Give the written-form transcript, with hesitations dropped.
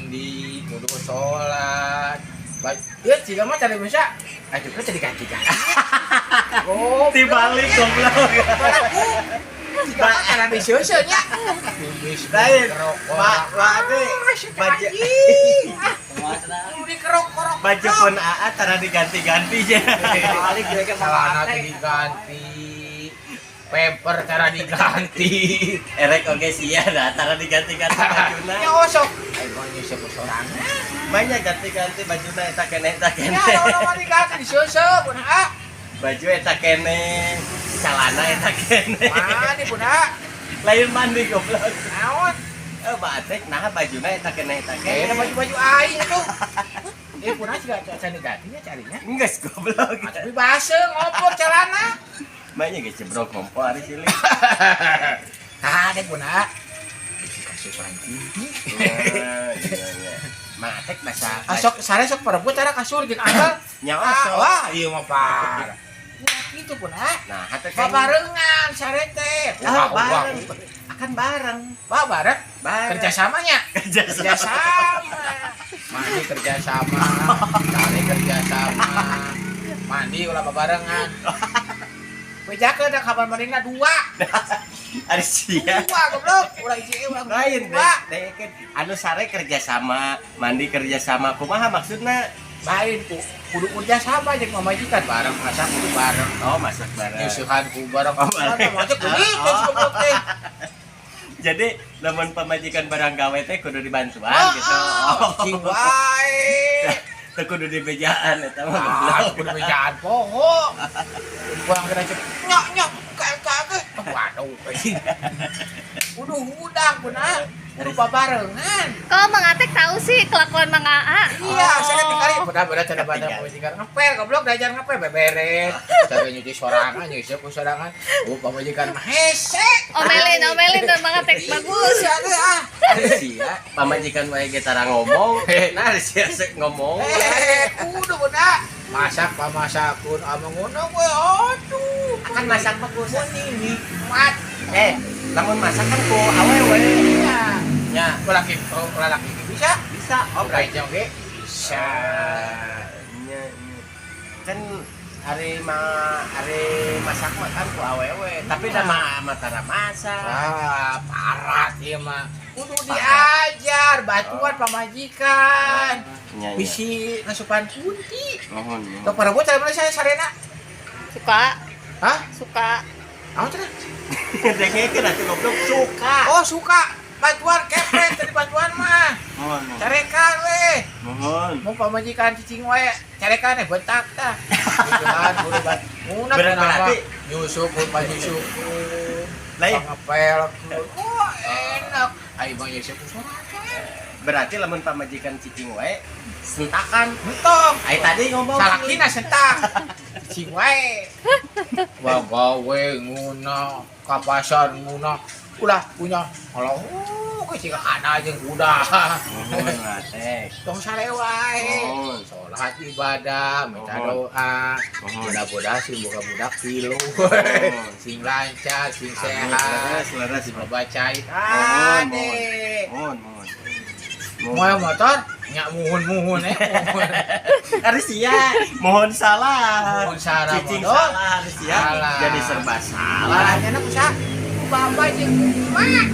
Mandi, kudu sholat. Baik, ya jika mah cari bisa, ayo kita diganti-ganti. Oh, Dibalik, goblok. Jika mah karena diseuseuh nya. Lain. Pak, Pak, baju Kudu dikerok-kerok. Baju pun aa tara diganti-ganti ya. Balik dia kan. Celana diganti. Pamper cara diganti. Erek oge sia dah tara diganti-ganti bajuna. Ya osok. Ayo mau nyusep sorangan. Banyak ganti-ganti bajuna eta keneh, eta Ya, keneh. orang mah diganti diseuseuh pun ah. Baju eta keneh, celana eta keneh. Mandi pun ah. Lain mandi, goblok. Naon? Eh, batek nah bajuna eta keneh, eta Kayaknya keneh. Baju-baju aing tuh. Eh, pun juga acan digantinya carinya. Enggak, goblok. Ah, tapi basah ngompor celana. Banyak geus jebrok kompor ari sili. Ah, deh pun ah. Kasupan tinggi. Nah, iya. Matek bahasa. Asok sare sok perebut cara kasur jeung anggal. Nyawa Ah, sok. wah, iya mah parah. Ulah gitu pun ah. Nah, hate Babarengan sare teh. Ah, bareng. Akan bareng. Wah, bareng. Bareng. Kerjasamanya. Kerja. Kerjasama. Mandi kerjasama, cari kerjasama. Mandi ulah babarengan. Bejakeun da kamar mandina dua. Ari sia. Dua, goblok. Ulah hiji ulah Lain dua. Deh, deh anu sare kerja sama, mandi kerja sama, kumaha maksudna? Lain ku kudu kerja sama jeung pamajikan, bareng masak kudu bareng. Oh, masak bareng. Nyusuhan kudu bareng. Oh, bareng. Masak kudu goblok teh. Jadi lamun pamajikan barang gawe teh kudu dibantuan Ah, gitu. ah, cing wae. Teu kudu dibejaan eta mah, Ah, goblok. kudu bejaan poho. Pulang kena cek nyok nyok kayak kaget. Waduh, kudu hudang pun ah. Kudu babarengan. Kalau Mang Atek tahu sih kelakuan Mang Aa. Iya, saya kan dikali benar-benar cara pada pamajikan ngepel, goblok, diajar ngepel beberes. Cara nyuci sorangan, nyuci ku sorangan. Oh, pamajikan mah hese. Omelin, omelin tuh Mang Atek bagus. Iya, ah. Ari sia, pamajikan wae ge tara ngomong. Nah, ari sia sek ngomong. Eh, kudu benar. Masak pamasakun amang ngono we, aduh. Akan masak mah ku Mun nikmat. Eh, lamun masak kan ku awewe. Iya. Nya, Laki, oh, laki bisa. Bisa. Oh, berarti oke. Bisa. Nya, nya. Kan hari ma hari masak mah kan ku awewe, tapi da mah mah tara masak. Ah, parah ieu mah. Kudu diajar bantuan pamajikan. Nya, nya. Bisi ngasupan kunti. Mohon, mohon. Tok para bocah mana saya sarena? Suka, Hah? Suka. Apa cenah? Dengekeun atuh, goblok, suka. Oh, suka. Bantuan kepret tadi bantuan mah. Mohon, mohon. Carekan we. Mohon. Mau pamajikan cicing wae, carekan eh bentak tah. Gitu kudu bat. Nguna Berarti- nyusup pun panyusup. Lain. Ngepel. Wah, enak. Ayo Bang Yusuf sorangan. Berarti lamun pamajikan cicing wae sentakan. Entong. Ai tadi ngomong. Salakina sentak. Cicing wae. Wah, gawe nguna ka pasar nguna. Ulah punya. Kalau ke cika kana jeung kuda. Mohon ate. Tong sare wae. Mohon. Salat ibadah, minta Mohon. Doa. Mohon. Mudah-mudahan sing boga budak tilu. Mohon. Sing lancar, sing Amin. sehat. Leres, leres. Sing bacain. Mohon, Ade. mohon, mohon. Mau motor? Nya muhun-muhun eh. Muhun. Ari sia, mohon salah. Mohon salah, Cicing bodoh. salah, ari sia. Salah. Jadi serba salah. Salahnya na usaha. Ku baba jeung ku emak.